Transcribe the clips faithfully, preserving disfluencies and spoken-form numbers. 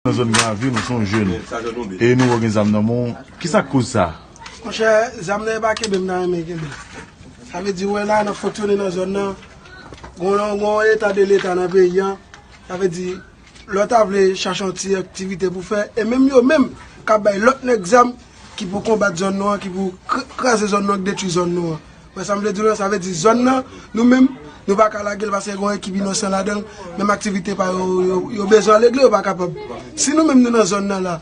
Nan zòn Gravin, ou se yon jèn. E nou wè w gen zam nan men w. Kisa k koz sa? Monchè, zam nan e pa kenbe m ta renmen kenbe. Sa vle di, ou wè la, n ap fonksyone nan zòn nan. Gon, gon eta de leta nan peyi an. Sa vle di, lè w ta vle chache yon ti aktivite pou fè, e menm yo menm k ap bay lòt nèg zam ki pou konbat zòn nou an, ki pou kr-, kraze zòn nou an, ki detwi zòn nou an. Wè sa m vle di w la, sa vle di zòn nan, nou menm, nou pa ka lage l paske gen yon ekip inosan ladan l, menm aktivite pa yo, yo, yo bezwen al regle, yo pa kapab. Si nou menm nou nan zòn nan la,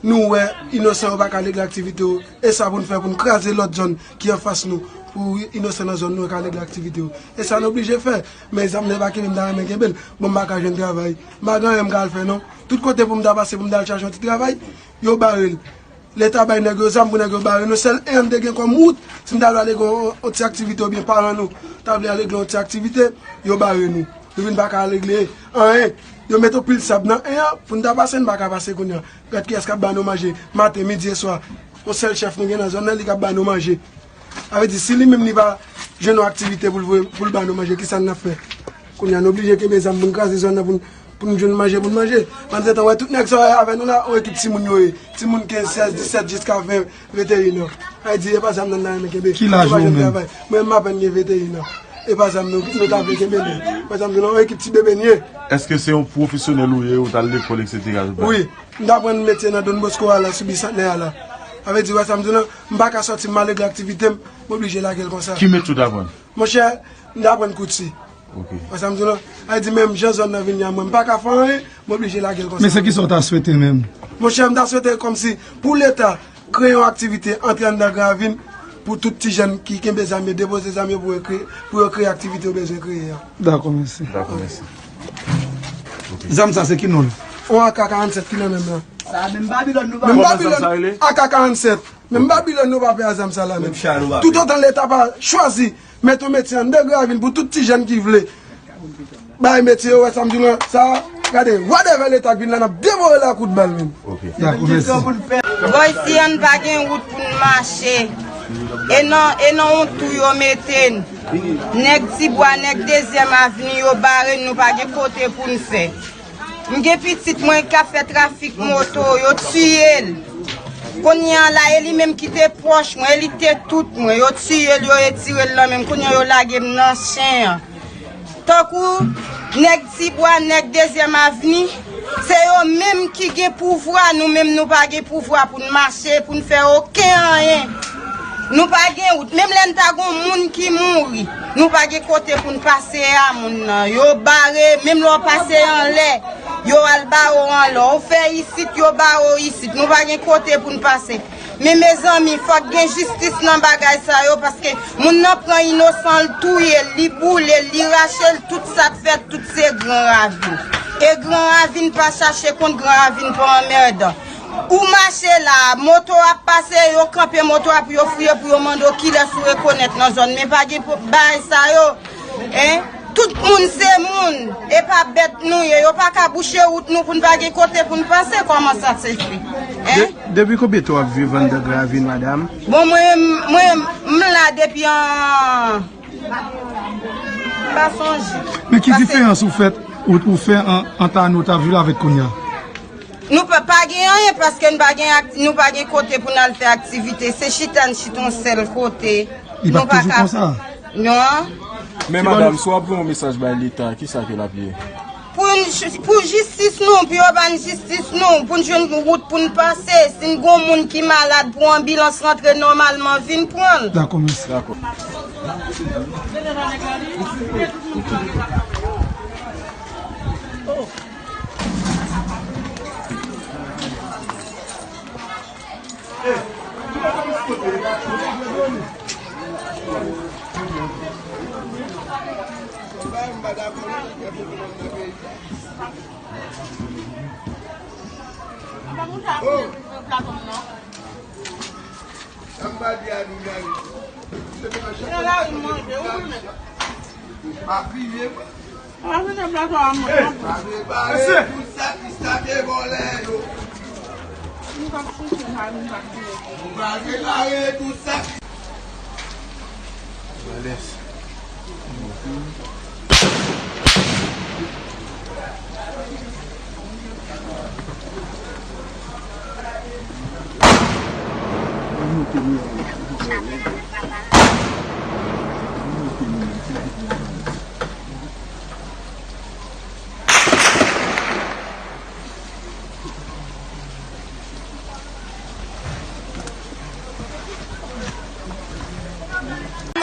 nou wè inosan yo pa ka regle aktivite yo, e sa pou n fè pou n kraze lòt zòn ki anfas nou, pou inosan nan zòn nou yo ka regle aktivite yo. E sa n oblije fè, men zam nan e pa kenbe m ta renmen kenbe l, bon m pa ka jwenn travay, m pa gen anyen m ka al fè non, tout kote pou m ta pase pou m ta al chache yon ti travay, yo bare l. Leta bay nèg yo zam pou nèg yo bare nou. Sèl en an m te gen kòm wout, si m ta vle al regle yon, yon ti aktivite oubyen paran nou ta vle al regle yon ti aktivite, yo bare nou. Nou vin pa ka al regle anyen. Yo mete yon pil sab nan en an, pou n ta pase, n pa ka pase kounye a. Gad kiyès k ap ba nou manje, maten, midi e swa. Yon sèl chèf nou gen nan zòn nan, li k ap ba nou manje. Sa vle di, si li menm li pa jwenn yon aktivite pou l voye, pou l ba nou manje, kisa n ap fè? Kounye a, n oblije kenbe zam pou n kraze zòn nan, pou n, pou n jwenn manje, pou n manje. Pandan se tan, wè, tout nèg sa w wè avè nou la, yon ekip timoun yo ye. Timoun kenz, sèz, disèt, jiska ven, venteyen an. Sa vle di, e pa zam nan n ta renmen kenbe. Ki laj ou menm? Mwen menm, m apèn gen venteyen an. E pa zam nou, nou ta vle kenbe, non. E pa zam nou, non, yon ekip ti bebe n ye. Èske se yon pwofesyonèl ou ye, ou t al lekòl, etsetera, tout bagay? Wi. M t aprann metye nan Don Bosco a la, sou Bisantnè a la. Sa vle di, wè sa m di w lan, m pa ka sòti, m al regle aktivite m, m oblije lage l konsa. Ki metye w t aprann? Monchè, m t aprann kouti. Ok. Wè sa m di w lan? Sa vle di, menm jan zòn nan vin ye a mwen, m pa ka fè anyen, m oblije lage l konsa. Men se kisa w ta swete menm? Monchè, m ta swete kòmsi, pou Leta, kreye yon aktivite antre anndan Gran Ravin pou tout ti jèn ki kenbe zam yo, depoze zam yo pou yo kreye, pou yo kreye aktivite yo bezwen kreye a. Dakò, mèsi. Dakò, mèsi. Zam sa se ki non l? Yon A K karannsèt ki nan men m lan. Sa menm Babilòn nou pa. Menm Babilòn, A K karannsèt. Menm Babilòn nou pa pè a zam sa la menm. Toutotan Leta pa chwazi mete yon metye anndan Gran Ravin pou tout ti jèn ki vle bay metye yo, wè sa m di w lan, sa, gade, whatever Leta k vin la, n ap devore l a kout bal menm. Ok. Dakò, mèsi. Bò isi a n pa gen wout pou n mache. E nan, e nan yon tou yo mete n. Nèg Tibwa, nèg Dezyèm Avni, yo bare n, nou pa gen kote pou n fè. M gen pitit mwen k ap fè trafik moto, yo tiye l. Kounye a la, e li menm ki te pwòch mwen, e li ki te tout mwen. Yo tiye l, yo retire l nan men m. Kounye a, yo lage m nan chen an. Tankou nèg Tibwa, nèg Dezyèm Avni, se yo menm ki gen pouvwa, nou menm nou pa gen pouvwa pou n mache, pou n fè okenn anyen. Nou pa gen wout. Menm lè n ta gon moun ki mouri, nou pa gen kote pou n pase a moun nan. Yo bare, menm lè w pase anlè, yo al bare w anlè. Ou fè isit, yo bare w isit. Nou pa gen kote pou n pase. Men mezanmi, fòk gen jistis nan bagay sa yo, paske moun nan pran inosan l, touye l, li boule l, li rache l, tout sa k fèt, tout se Gran Ravin. E Gran Ravin pa chache kont, Gran Ravin pa anmèdan. Ou mache la, moto ap pase, yo kanpe moto a pou yo fouye, pou yo mande w kilès ou rekonèt nan zòn. Men pa gen po-, bagay sa yo. Hein? Tout moun se moun, e pa bèt nou ye. Yo pa ka bouche wout nou pou n pa gen kote pou n pase. Kòman sa se fè? Hein? De-, depi konbyen tan w ap viv anndan Gran Ravin, madanm? Bon, mwen, mwen, m la depi an, m pa sonje. Men ki diferans ou fè, ou, ou fè an, ant ane w t ap viv la avèk kounye a? Nou pa, pa gen anyen paske n pa gen ak-, nou pa gen kote pou n al fè aktivite. Se chita n chita yon sèl kote. Li p ap toujou konsa? Non. Men madanm, si w ap voye yon mesaj bay Leta, kisa ke l ap ye? Pou n ji-, pou jistis nou, pou yo ban n jistis nou, pou n jwenn wout pou n pase. Si n gon moun ki malad, pou anbilans rantre nòmalman, vin pran l. Dakò, mèsi. Dakò. Pa kriye, mwen. Prepare tout sa ki sa te vòlè yo. Nou va repare tout sa ki... Alex. Nan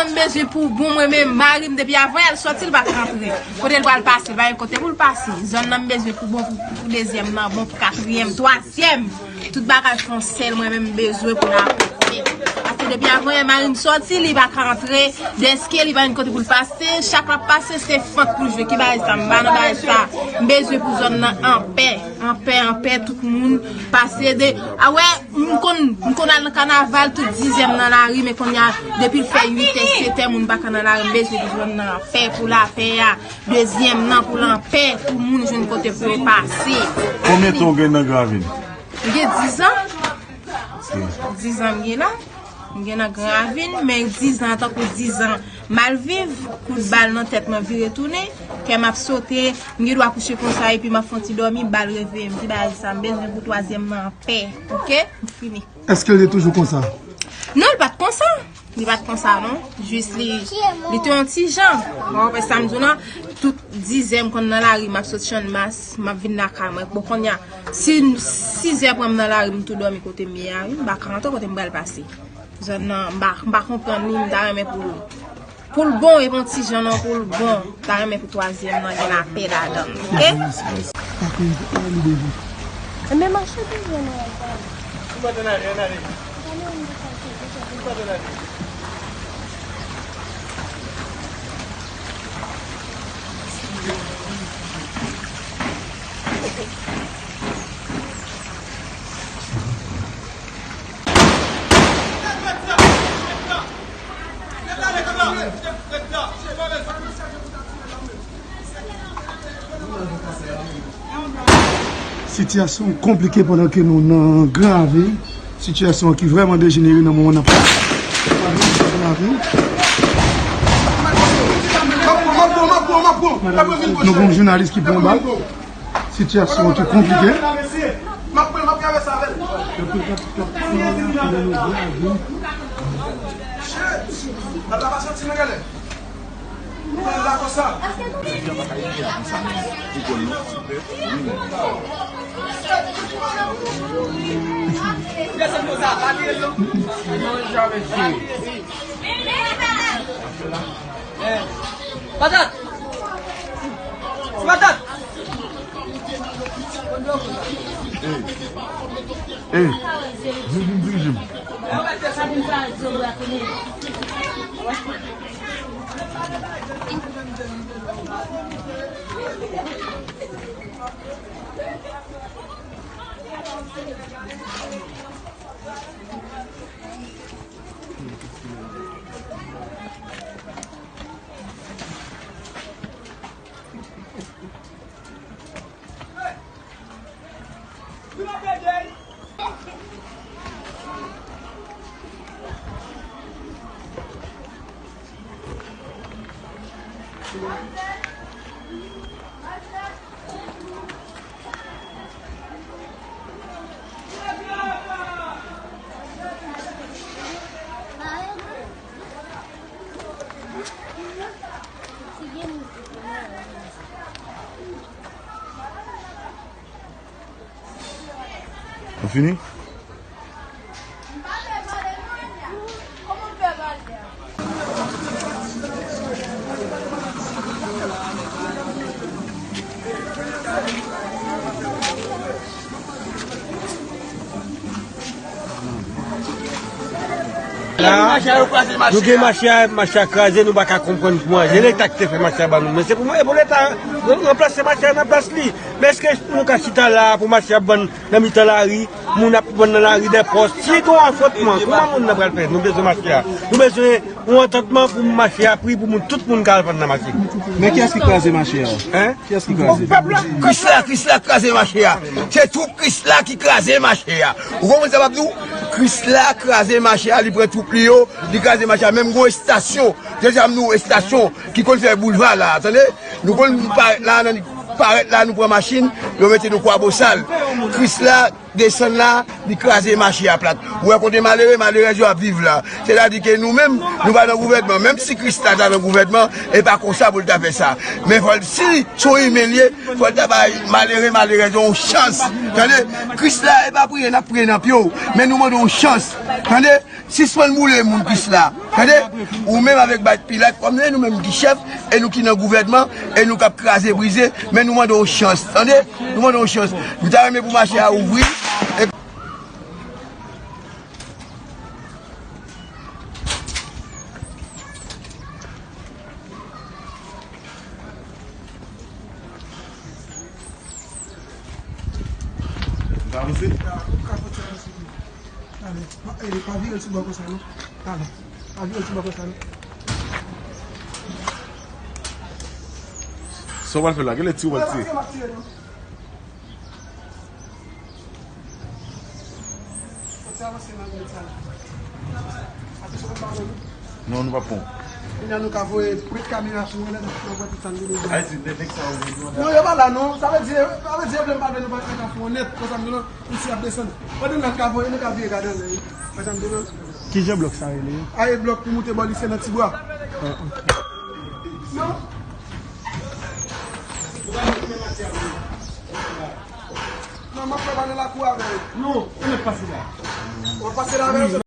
m bezwen pou bon, mwen menm, mari m depi avan yè l sòti, l pa t rantre. Kote l pral pase, l pa gen kote pou l pase. Zòn nan m bezwen pou bon, pou, pou dezyèm nan, bon pou katriyèm, twazyèm. Tout bagay fè yon sèl, mwen menm m bezwen pou l akonpanye. Paske depi avan yè mari m sòti, li pa ka rantre. Dèske li pa gen kote pou l pase, chak l ap pase, se fant pou l jwe. Ki bagay sa? M pa nan bagay sa. M bezwen pou zòn nan anpè. Anpè, anpè, tout moun pase de. A wè, m konn, m konn al nan kanaval, tout dizyèm nan lari, men kounye a, depi l fè uit è, sèt è, moun pa ka nan lari, m bezwen pou zòn nan anpè, pou lapè a, dezyèm nan, pou l anpè, pou moun jwenn kote pou yo pase. Konbyen tan w gen nan Gravin? M gen diz an. Ok. Diz an m gen la. M gen nan Gran Ravin, men diz an tankou diz an m al viv, kout bal nan tèt mwen vire tounen, kè m ap sote, m gen dwa kouche konsa epi m ap fè yon ti dòmi, bal reveye m. Ki bagay sa? M bezwen pou twazyèm nan anpè, oke? M fini. Èske l te toujou konsa? Non, l pa t konsa. Li pa t konsa, non. Jis li, li te yon ti jan. Ou konprann sa m di w lan? Tout diz è m konn nan lari, m ap sot Channmas, m ap vin lakay mwen. Bon, kounye a, si sizè pran m nan lari, m tou dòmi kote m ye a, wi. M pa ka antre kote m pral pase. Zòn nan, m pa, m pa konprann li, m ta renmen pou l, pou l bon, e pa yon ti jan non, pou l bon. M ta renmen pou twazyèm nan gen lapè ladan l, oke? Enben, mache toujou nan. Sitiyasyon konplike pandan ke nou nan Gran Ravin. Sitiyasyon ki vrèman dejenere nan moman n ap pale. Nou gen yon jounalis ki pran bal. Sitiyasyon ki konplike. Patat! Patat! Ey, ey, vin, vin dirije m. Nou fini? La, nou gen mache a, mache a kraze, nou pa ka konprann pou manje. Leta ki te fè mache a ban nou, men se pou mwen, e pou Leta ranplase mache a nan plas li. Men èske nou ka chita la pou mache a ban nan mitan lari, moun ap vann nan lari dèpòs? Si gon afwontman, kòman moun nan pral fè? Nou bezwen mache a. Nou bezwen yon antantman pou mache a pri, pou moun, tout moun ka al vann nan mache. Men kiyès ki kraze mache a? Hein? Kiyès ki kraze? Pèp la, Krisla, Krisla kraze mache a. Se twoup Krisla ki kraze mache a. Ou konprann sa m ap di w? Krisla kraze mache a, li pran twoup li yo, li kraze mache a. Menm gon estasyon, deja m di w estasyon ki konn fè boulva la, tande? Nou konn parèt la, nan parèt la, nou pran machin, yo mete nou Kwabosal. Kris la desann la, li kraze mache a plat. Ou wè kote malere, malerèz yo ap viv la. Sètadi ke nou menm, nou pa nan gouvènman. Menm si Kris la ta nan gouvènman, e pa konsa pou l ta fè sa. Men fò l, si se yon imen li ye, fò l ta bay malere, malerèz yo yon chans. Tande? Kris la, e pa priye, n ap priye nan pye w. Men nou mande yon chans. Tande? Sispann boule moun Kris la. Tande? Ou menm avèk Bat Pilat, kòm se nou menm ki chèf, e nou ki nan gouvènman, e nou k ap kraze brize, men nou mande yon chans. Tande? Nou mande yon chans. Nou ta renmen pou mache a ouvri. E Avanse. Ale, pa, eh, pa vire l sou bò konsa, non. Ale, pa vire l sou bò konsa, non. Sa w pral fè la? Genlè ti w pral tire. Fò ti avanse nan grenn sa la. Atis ou konn pa wè nou? Non, nou pa pran. Kounye a nou ka voye prent kamera sou nou, lè n ap pran tout sa n gen bezwen. Ay, di, nèg sa yo vin. Non, yo pa la, non. Sa vle di, sa vle di, yo vle m pa vle nou pa ka fè yon nèt, konsa m di nou, isi ap desann. Pandan n ka voye, nou ka vire gade anlè, wi. Konsa m di nou. Ki jan blòk sa rele? A, e blòk pou moute bò lise nan Tibwa. Ah, ok. Non. Non, m ap fè ba nan lakou avè l. Non, ou mèt pase la. W ap pase la avè l?